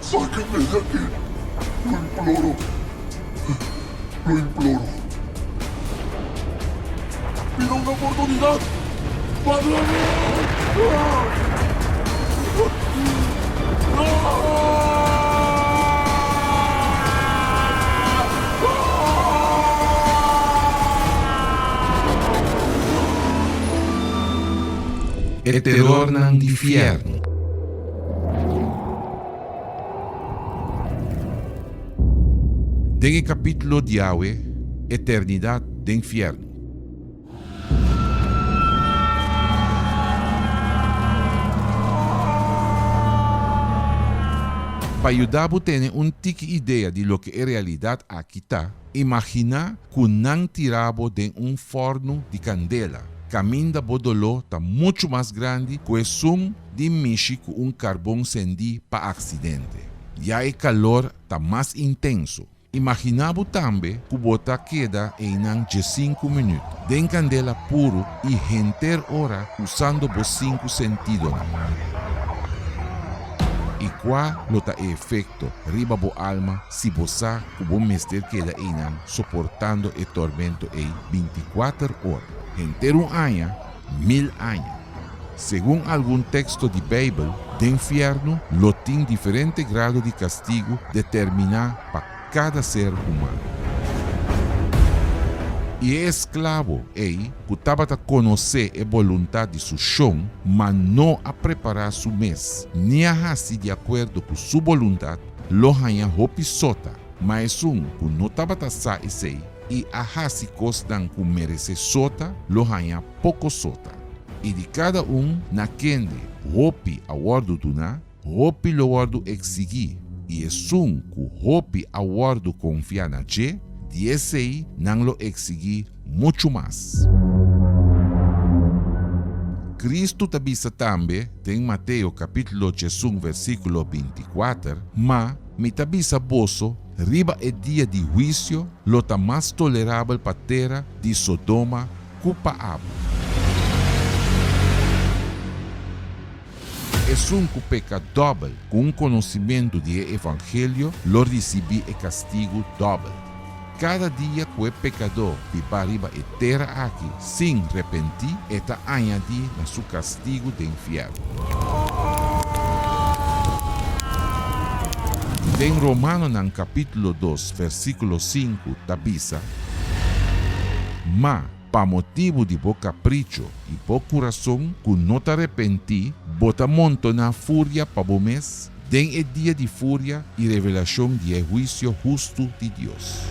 Sáquenme de aquí. Lo imploro. Lo imploro. Pido una oportunidad. E terornan di fièrnu. Den e kapítulo di awe, Eternidat den fièrnu. Pa yuda bo tene un tiki idea di loke e realidat aki ta, imaginá ku nan tira bo den un fòrnu di kandela, kaminda bo doló ta muchu mas grandi ku esun di mishi ku un karbon sendí pa aksidente. Ya e kalor ta mas intenso. Imaginá bo tambe ku bo ta keda einan djesinku minüt, den kandela puru i henter ora usando bo sinku sentidonan. I kua lo ta e efekto riba bo alma si bo sa ku bo mester keda einan soportando e tormento ei bintikuater ora, henter un aña, mil aña? Segun algun teksto di Beibel, den fièrnu lo tin diferente grado di kastigu determiná pa kada ser humano. I e esklabo ei ku tabata konosé e boluntat di su shon, ma no a prepará su mes ni a hasi di akuerdo ku su boluntat, lo haña hopi sota. Ma esun ku no tabata sa esei i a hasi kosnan ku meresé sota, lo haña poko sota. I di kada un na kende hopi a wòrdu duná, hopi lo wòrdu eksigí, i esun ku hopi a wòrdu konfiá na dje, di esei nan lo eksigí muchu mas. Kristu ta bisa tambe den Mateo kapítulo diesun versíkulo bintikuater, Ma mi ta bisa boso, riba e dia di huisio lo ta mas tolerabel pa tera di Sodoma ku pa abo. Esun ku peka dòbel ku un konosimentu di e evangelio lo risibí e kastigu dòbel. Kada dia ku e pekadó biba riba e tera aki sin repentí, e ta añadí na su kastigu den fièrnu. Den Romanonan kapítulo dos versíkulo sinku ta bisa, Ma, pa motibu di bo kapricho i bo kurason ku no ta repentí, bo ta montoná furia pa bo mes den e dia di furia i revelashon di e huisio hustu di Dios.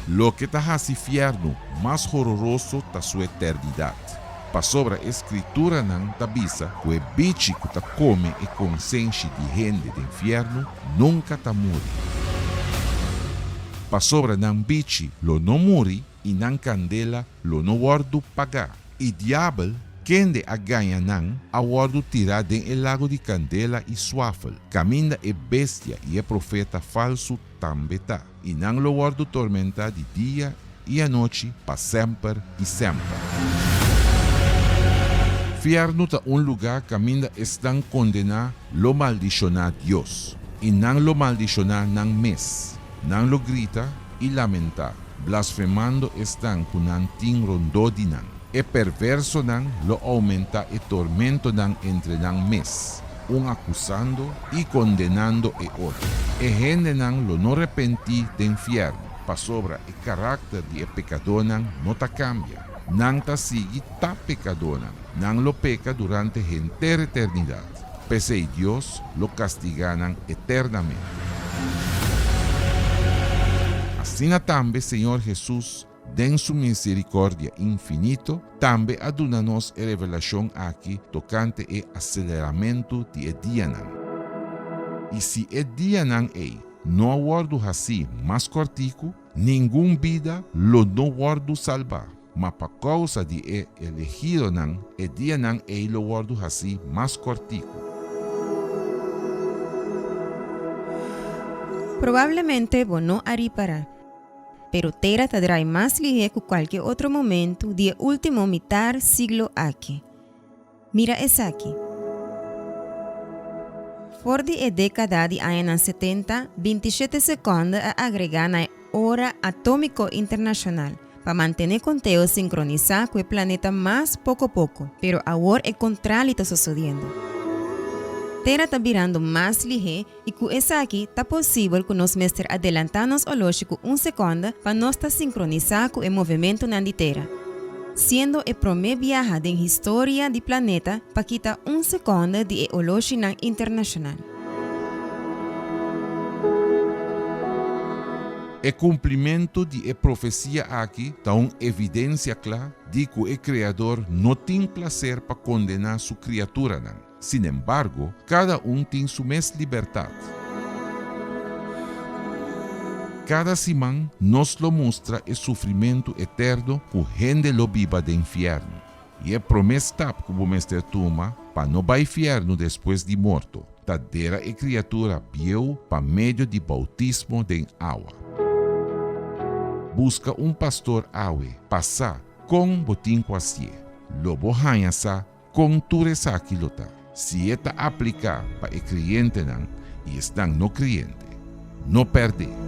Loke ta hasi fièrnu mas hororoso ta su eternidat, pasobra e Skrituranan ta bisa ku e bichi ku ta kome e konsenshi di hende den fièrnu nunka ta muri. Pasobra nan bichi lo no muri i nan kandela lo no wòrdu pagá. I diabel, kende a gaña nan, a wòrdu tirá den e lago di kandela i swafel, kaminda e bestia i e profeta falsu tambe ta, i nan lo wòrdu tormentá di dia i anochi pa semper i semper. Fièrnu ta un lugá kaminda esnan kondená lo maldishoná Dios, i nan lo maldishoná nan mes. Nan lo grita i lamentá, blasfemando esnan ku nan tin rondó di nan. E perversonan lo oumentá e tormentonan entre nan mes, un akusando i kondenando e otro. E hendenan lo no repentí den fièrnu, pasobra e karakter di e pekadónan no ta kambia. Nan ta sigui ta pekadónan. Nan lo peka durante henter eternidat. P'esei Dios lo kastigá nan eternamente. Asina tambe Señor Hesus, den Su miserikòrdia infinito, tambe a duna nos e revelashon aki tokante e aseleramentu di e dianan. I si e dianan ei no a wòrdu hasí mas kòrtiku, ningun bida lo no wòrdu salbá, ma pa kousa di e elegidonan e dianan ei lo wòrdu hasí mas kòrtiku. Probablemente bo no a ripará, pero tera ta drai mas lihé ku kualke otro momentu di e último mitar siglo aki. Mira esaki. For di e dékada di añanan 70, 27 sekònde a agregá na e Ora Atómiko Internashonal pa mantené konteo sinkronisá ku e planeta mas poko poko, pero awor e kontrali ta sosodiendo. Tera ta birando mas lihé i ku esaki ta posibel ku nos mester adelantá nos oloshi ku un sekònde pa nos ta sinkronisá ku e movementunan di tera, siendo e promé biaha den historia di planeta pa kita un sekònde di e oloshinan internashonal. E kumplimentu di e profesia aki ta un evidensia kla di ku e Kreador no tin plaser pa kondená su kriaturanan. Sinembargo, kada un tin su mes libertat. Kada siman nos lo mustra e sufrimentu eterno ku hende lo biba den fièrnu. I e promé stap ku bo mester tuma pa no bai fièrnu despues di morto, ta dera e kriatura bieu pa medio di boutismo den awa. Buska un pastor awe pa sa kon bo tin ku hasié. Lo bo haña sa kon tur esaki lo ta, si e ta apliká pa e krientenan i esnan no kriente. No pèrdé!